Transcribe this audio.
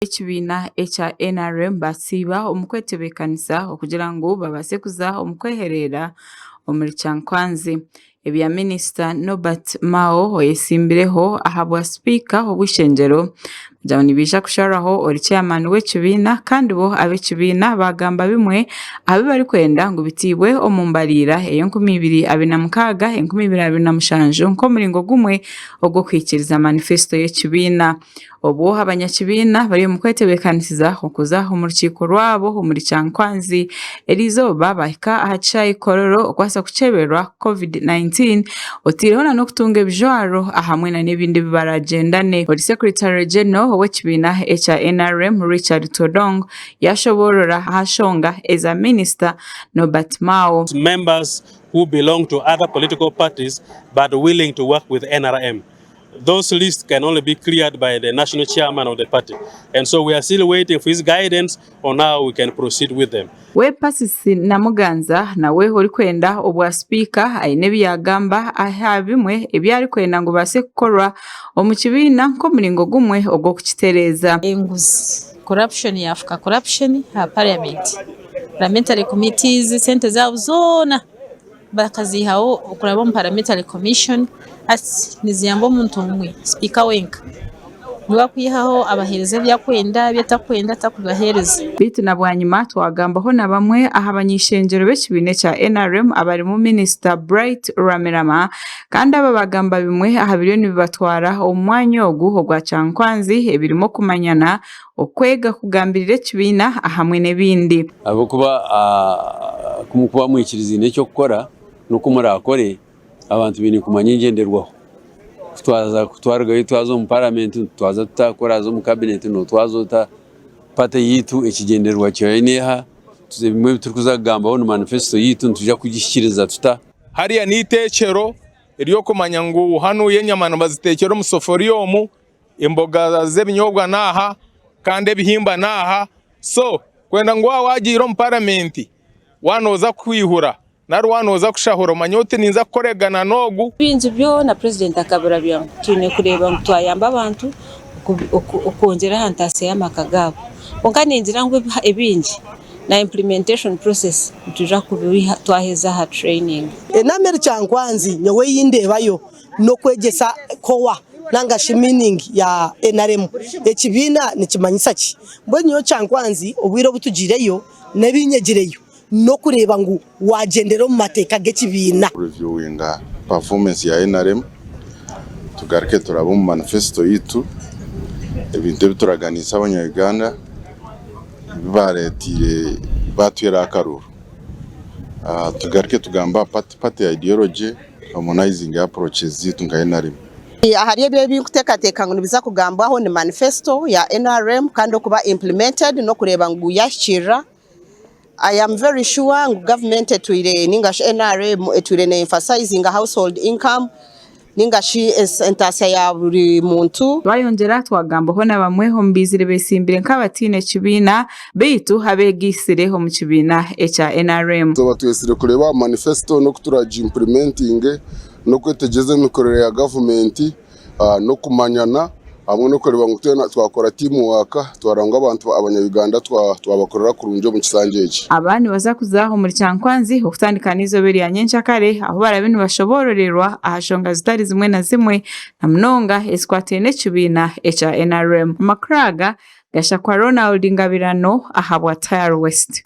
Ekibiina ekya NRM basiiba omu kwetebeekanisa okugira ngu babaase kuza omu kwehereera omuri Kyankwanzi. Ebya minisita Norbert Mao oyetsimbireho ahabwa sipiika ow'eishengyero kugira ngu nibaija kusharaho ori chairman w'ekibiina kandi bo ab'ekibiina baagamba bimwe aha bi barikwenda ngu biteibwe omu mbarira ey'e 2026, 2027 nk'omuringo gumwe ogw'okuhikiiriza manifesto y'ekibiina. Obwo abanyakibiina bari omu kwetebeekanisiza okuza omu rukiiko rwabo omuri Kyankwanzi eriizooba baahika aha kishaayi Kololo okubaasa kukyeberwa Covid-19 oteireho n'okutunga ebijwaro ahamwe n'ebindi ebi baraagyendane. Ori Secretary General ow'ekibiina ekya NRM, Richard Todong yaashoboorora aha nshonga eza Minisita Norbert Mao. Members who belong to other political parties but willing to work with NRM. Those lists can only be cleared by the national chairman of the party and so we are still waiting for his guidance on how we can proceed with them. We Persis Namuganza nawe orikwenda obwa sipiika aine ebi yaagamba aha bimwe ebi arikwenda ngu bibaase kukorwa omu kibiina nk'omuringo gumwe ogw'okukitereeza. Enguzi, corruption yaafuka corruption aha parliament, parliamentary committees sente zaabo zoona bakaziihaho okuraba omu parliamentary commission hati niziyamba omuntu omwe sipiika wenka niwe akwihaho abaheereza ebi akwenda ebi atakwenda takubibaheereza. Beitu na bwanyima twagambaho na bamwe aha bany'eishengyero b'ekibiina ekya NRM abarimu Minisita Bright Rwamirama kandi aba bagamba bimwe aha biriyo nibibatwara omu mwanya ogu ogwa Kyankwanzi ebirimu okumanyana, okwega kugambirira ekibiina ahamwe n'ebindi. Ahabw'okuba ku murikuba mwikirizaine eky'okukora n'oku muraakore, abantu baine kumanya engyenderwaho. Ku twaza ku twarugayo twaza omu paramenti nitutwaza tuta, ku oraaze omu kabineti nootwaza ota? Paate yaitu ekigyendererwa kyayo n'eha? Ebimwe ebi turikuza kugambaho ni manifesito yaitu nitwija kugihikiiriza tuta? Hariya n'eiteekyero ery'okumanya ngu hanuya enyama nibaziteekyera omu sefuriya omu. Emboga z'ebinyobwa n'aha kandi ebihimba n'aha. So kwenda ngu waaba wagiire omu paramenti waaba nooza kwihura nari waaba nooza kushahura omanye oti ninza kukoregana n'ogu. Ebintu byona purezidenti akabirabyamu. Twine kureeba ngu twayamba abantu okwongyera aha ntaasya y'amaka gaabo. Kwonka ningira ngu ebingi na implementation process nitwija kubiha twaheza aha training. Enaama eri Kyankwanzi nyowe ei ndeebayo n'okwegyesa core nanga shi meaning ya NRM. Ekibiina nikimanyisa ki? Mbwenu nyowe Kyankwanzi obwire obu tugiireyo n'ebi nyegireyo n'okureeba ngu waagyendera omu mateeka g'ekibiina. Reviewinga performance ya NRM, tugaruke turabe omu manifesto yaitu ebintu ebi turaganiise abanya Uganda ebi bareteire baatuheera akaruru. Tugaruke tugambe aha party party ideology. Harmonizing approaches zaitu nka NRM. Ahari ebyo ebi nkuteekateeka ngu nibiza kugambwaho ni manifesto ya nrm kandi okuba implemented n'okureeba ngu yahikiirira. I am very sure ngu gavumenti etwire ninga shi nrm etwire ne emphasizinga household income ninga shi entaasya ya buri muntu. Twayongyera twagambaho na bamwe omu baizire betsimbire nk'abataine kibiina beitu abeegaitsire omu kibiina ekya NRM. Twaba twetsire kureeba aha manifesto n'oku turaagi implementinge n'okwetegyereza emikorere ya gavumenti n'okumanyana hamwe n'okureeba ngu twena twakora team work twareeba ngu abantu abanya Uganda twabakorera kurungi omu kisanja eki. Aba nibaza kuza omuri Kyankwanzi okutandika n'eizooba erya nyenkyakare ahu baraabe nibashoboororerwa aha nshonga zitari zimwe na zimwe na munonga ezikwataine n'ekibiina ekya NRM. Amakuru aga Gashakwa Ronald Ngabirano ahabwa Tayari West.